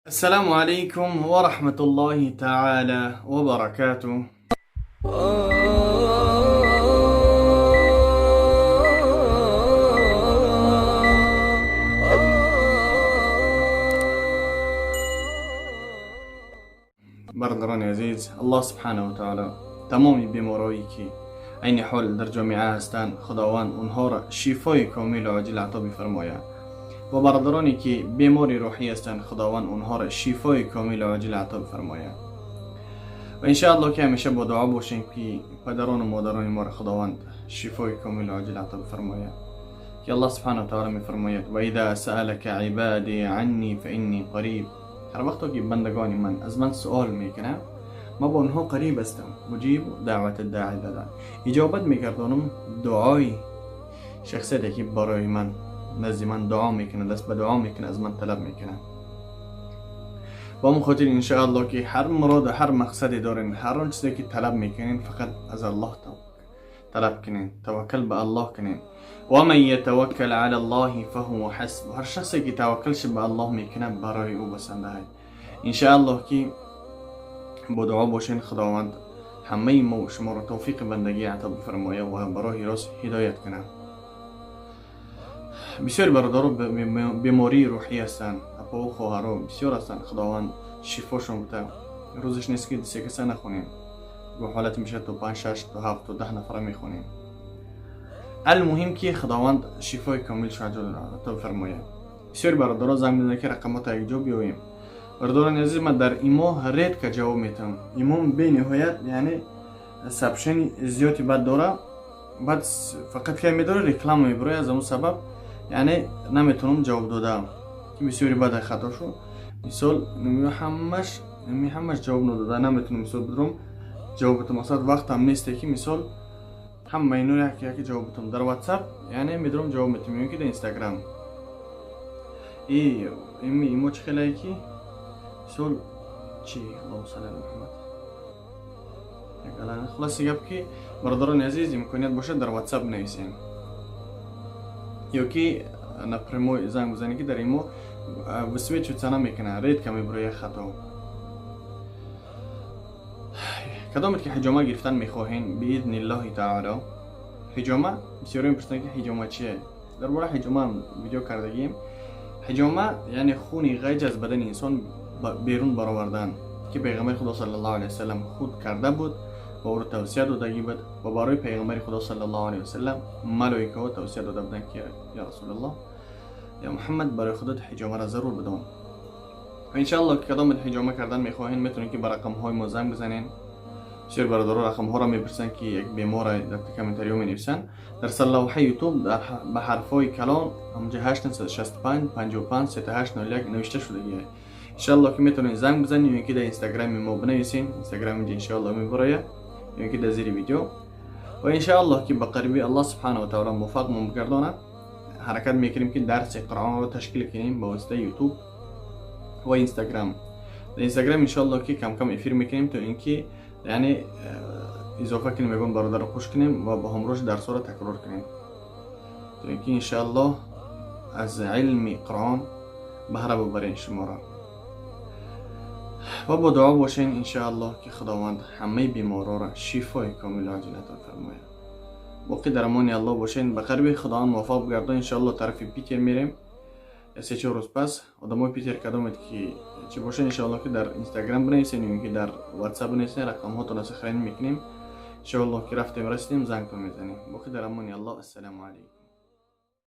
السلام عليكم ورحمة الله تعالى وبركاته. برادران عزیز، الله سبحانه و تعالی تمام بیمارایی که عین حال در جامعه هستند، خداوند اونها را شفای کامل و عاجل عطا بفرماید. و برادرانی که بیماری روحی هستند، خداوند اونها را شفای کامل و عاجل عطا بفرماید. و انشاءالله که همیشه با دعا باشیم که پدران و مادران ما را خداوند شفای کامل و عاجل عطا بفرماید. که الله سبحانه و تعالی میفرماید: و اذا سألك عبادی عنی فانی قریب. هر وقت که بندگان من از من سوال میکنه، ما با اونها قریب هستم. مجیب دعوت الداعی دادن، اجابت میکردانم دعای شخصیتی که برای من نزد من دعا میکنه، دست به دعا میکنه، از من طلب میکنه. با همون خاطر انشاءالله که هر مراد و هر مقصدی دارین، هر آن چیزی که طلب میکنین، فقط از الله طلب کنین، توکل به الله کنین. و من یتوکل علی الله فهو حسب. هر شخصی که توکلش به الله میکنه، برای او بسنده های. انشاءالله که با دعا باشین، خداوند همه ما و شما را توفیق بندگی عطا بفرمایه و برای راست هدایت کنه. بسیار برادران بیماری روحی هستند، اپا و خواهرها بسیار هستند، خداوند شفاشون بده. روزش نیست که سه کسه نخونیم، گاه حالت میشه تو 5، 6 تا 7 تا 10 نفره میخونیم. المهم که خداوند شفای کامل شما عطا بفرمایه. بسیار برادران زنگ میزنن که رقمات یک جا بیاییم. برادران عزیز، من در ایمو редко جواب میتم. ایمو بی نهایت یعنی сообщений زیادی بد داره، بعد فقط که میداره реклама میبره، از اون سبب یعنی نمیتونم جواب دادم که بسیاری بد خطا شد. مثال نمی همش جواب نداده نمیتونم، مثال بدم جواب بدم، مثلا وقت هم نیست که مثال همه اینو یکی یکی جواب بدم. در واتساپ یعنی میدونم جواب میتونم که در اینستاگرام ای ایمو چه خیلی که مثال چی، اللهم صل علی محمد. خلاص گپ که برادران عزیز، امکانیت باشه در واتساپ نویسین یا که напрямую занг бизанед، ки дар имо высвечиваться намекунад, редко мебурояд хато. Кадомед ки ҳиҷома гирифтан мехоҳен, بإذن الله تعالی ҳиҷома. Бисёре мепурсанд, ки ҳиҷома чие. Дар бораи ҳиҷома видео кардагием. Ҳиҷома яъне хуни ғайҷ аз бадани инсон берун баровардан, ки пейғамбари худо صلى الله عليه وسلم худ карда буд ва ӯро тавсия додагӣ буд. Ва барои пейғамбари худо صلى الله عليه وسلم малоикаҳо тавсия дода буданд, ки я расулаллоҳ, я муҳаммад, барои худат ҳиҷомаро зарур бидон. Иншаалло ки кадомет ҳиҷома кардан мехоҳен, метавонед ки ба рақамҳои мо занг бизанен. Бисёр бародаро рақамҳоро мепурсанд, ки як бемора дар комментариҳо менависанд. Дар сарлавҳаи ютуб ба ҳарфҳои калон ҳамҷа 865 55 3801 навишта шудагиа. Иншаалло ки метавонед занг бизанед ё ки дар инстаграми мо бинависен. Инстаграм инҷа иншаалло мебарояд ё ки дар зери видео. Ва иншааллоҳ ки ба қариби аллоҳ سبحانه وتعالی муваффақмон бигардонад, ҳаракат мекунем, ки дарси қуръонро ташкил кунем ба воситаи ютуб ва инстаграм. Дар инстаграм иншоаллоҳ ки камкам эфир мекунем, то ин ки яъне изофа кунем, ягон бародарро хуш кунем ва ба ҳамроҳш дарсҳоро такрор кунем, то ин ки иншоаллоҳ аз илми қуръон баҳра бубарем шуморо. Ва бо дуо бошен, иншоаллоҳ ки худованд ҳамаи беморора шифои комилу оҷил ато фармояд. Боқӣ дар амони аллоҳ бошен. Ба қариби худованд муваффақ бигардон, иншоаллоҳ тарафи Питер мерем 3-4 рӯз пас. Одамои Питер кадомед ки чӣ бошен, иншоаллоҳ ки дар инстаграм бинависен ё ки дар ватсап бинависен, рақамҳотонро сохранить мекунем. Иншоаллоҳ ки рафтем, расидем, зангтон мезанем. Боқӣ дар амони аллоҳ. Ассалому алайкум.